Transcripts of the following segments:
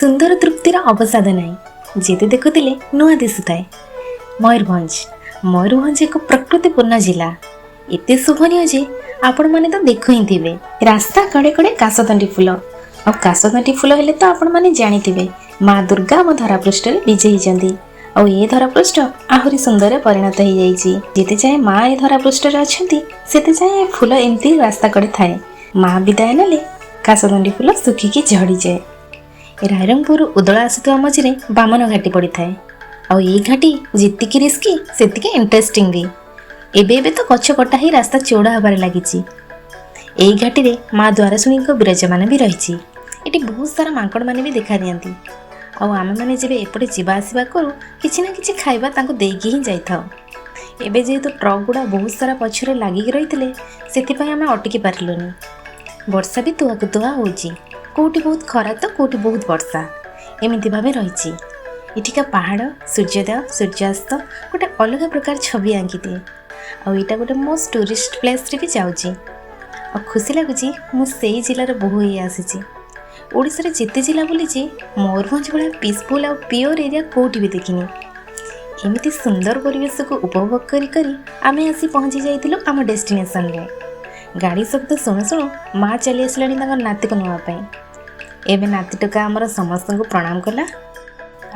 ସୁନ୍ଦର ତୃପ୍ତିର ଅବସାଦ ନାହିଁ, ଯେତେ ଦେଖୁଥିଲେ ନୂଆ ଦିଶୁଥାଏ। ମୟୂରଭଞ୍ଜ, ମୟୂରଭଞ୍ଜ ଏକ ପ୍ରକୃତିପୂର୍ଣ୍ଣ ଜିଲ୍ଲା। ଏତେ ଶୋଭନୀୟ ଯେ ଆପଣମାନେ ତ ଦେଖୁ ହିଁ ଥିବେ। ରାସ୍ତା କଡ଼େ କଡ଼େ କାଶତଣ୍ଡି ଫୁଲ। ଆଉ କାଶତଣ୍ଡି ଫୁଲ ହେଲେ ତ ଆପଣମାନେ ଜାଣିଥିବେ, ମା ଦୁର୍ଗା ଆମ ଧରାପୃଷ୍ଠରେ ବିଜେ ହେଇଛନ୍ତି ଆଉ ଏ ଧରାପୃଷ୍ଠ ଆହୁରି ସୁନ୍ଦରରେ ପରିଣତ ହେଇଯାଇଛି। ଯେତେ ଯାଏଁ ମା ଏ ଧରାପୃଷ୍ଠରେ ଅଛନ୍ତି, ସେତେ ଯାଏଁ ଏ ଫୁଲ ଏମିତି ରାସ୍ତା କଡ଼େ ଥାଏ। ମା ବିଦାୟ ନେଲେ କାଶତଣ୍ଡି ଫୁଲ ଶୁଖିକି ଝଡ଼ିଯାଏ। ରାଇରଙ୍ଗପୁର ଉଦଳା ଆସୁଥିବା ମଝିରେ ବାମନ ଘାଟି ପଡ଼ିଥାଏ। ଆଉ ଏଇ ଘାଟି ଯେତିକି ରିସ୍କି, ସେତିକି ଇଣ୍ଟରେଷ୍ଟିଂ ବି। ଏବେ ଏବେ ତ ଗଛ କଟା ହେଇ ରାସ୍ତା ଚଉଡ଼ା ହେବାରେ ଲାଗିଛି। ଏଇ ଘାଟିରେ ମା ଦ୍ୱାରଶୁଣୀଙ୍କ ବିରାଜମାନ ବି ରହିଛି। ଏଠି ବହୁତ ସାରା ମାଙ୍କଡ଼ମାନେ ବି ଦେଖା ଦିଅନ୍ତି। ଆଉ ଆମେମାନେ ଯେବେ ଏପଟେ ଯିବା ଆସିବା କରୁ, କିଛି ନା କିଛି ଖାଇବା ତାଙ୍କୁ ଦେଇକି ହିଁ ଯାଇଥାଉ। ଏବେ ଯେହେତୁ ଟ୍ରକ୍ ଗୁଡ଼ା ବହୁତ ସାରା ପଛରେ ଲାଗିକି ରହିଥିଲେ, ସେଥିପାଇଁ ଆମେ ଅଟକି ପାରିଲୁନି। ବର୍ଷା ବି ତୁହାକୁ ତୁହା ହେଉଛି। କେଉଁଠି ବହୁତ ଖରା ତ କେଉଁଠି ବହୁତ ବର୍ଷା, ଏମିତି ଭାବେ ରହିଛି। ଏଠିକା ପାହାଡ଼, ସୂର୍ଯ୍ୟୋଦୟ, ସୂର୍ଯ୍ୟାସ୍ତ ଗୋଟେ ଅଲଗା ପ୍ରକାର ଛବି ଆଙ୍କିଦିଏ। ଆଉ ଏଇଟା ଗୋଟେ ମୋଷ୍ଟ ଟୁରିଷ୍ଟ ପ୍ଲେସ୍ରେ ବି ଯାଉଛି। ଆଉ ଖୁସି ଲାଗୁଛି, ମୁଁ ସେଇ ଜିଲ୍ଲାର ବୋହୂ ହେଇ ଆସିଛି। ଓଡ଼ିଶାରେ ଯେତେ ଜିଲ୍ଲା ବୁଲିଛି, ମୟୂରଭଞ୍ଜ ଭଳିଆ ପିସଫୁଲ୍ ଆଉ ପିଓର ଏରିଆ କେଉଁଠି ବି ଦେଖିନି। ଏମିତି ସୁନ୍ଦର ପରିବେଶକୁ ଉପଭୋଗ କରି କରି ଆମେ ଆସି ପହଞ୍ଚି ଯାଇଥିଲୁ ଆମ ଡେଷ୍ଟିନେସନରେ। ଗାଡ଼ି ଶବ୍ଦ ଶୁଣୁ ଶୁଣୁ ମା ଚାଲି ଆସିଲାଣି ତାଙ୍କ ନାତିକୁ ନେବା ପାଇଁ। ଏବେ ନାତି ଟୋକା ଆମର ସମସ୍ତଙ୍କୁ ପ୍ରଣାମ କଲା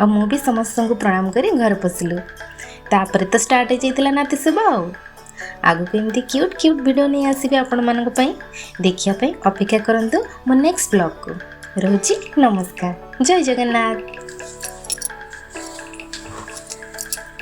ଆଉ ମୁଁ ବି ସମସ୍ତଙ୍କୁ ପ୍ରଣାମ କରି ଘରେ ପଶିଲୁ। ତାପରେ ତ ଷ୍ଟାର୍ଟ ହେଇଯାଇଥିଲା ନାତି ସେବା। ଆଉ ଆଗକୁ ଏମିତି କ୍ୟୁଟ୍ କ୍ୟୁଟ୍ ଭିଡ଼ିଓ ନେଇ ଆସିବି ଆପଣମାନଙ୍କ ପାଇଁ। ଦେଖିବା ପାଇଁ ଅପେକ୍ଷା କରନ୍ତୁ ମୋ ନେକ୍ସଟ ବ୍ଲଗ୍କୁ। ରହୁଛି, ନମସ୍କାର, ଜୟ ଜଗନ୍ନାଥ।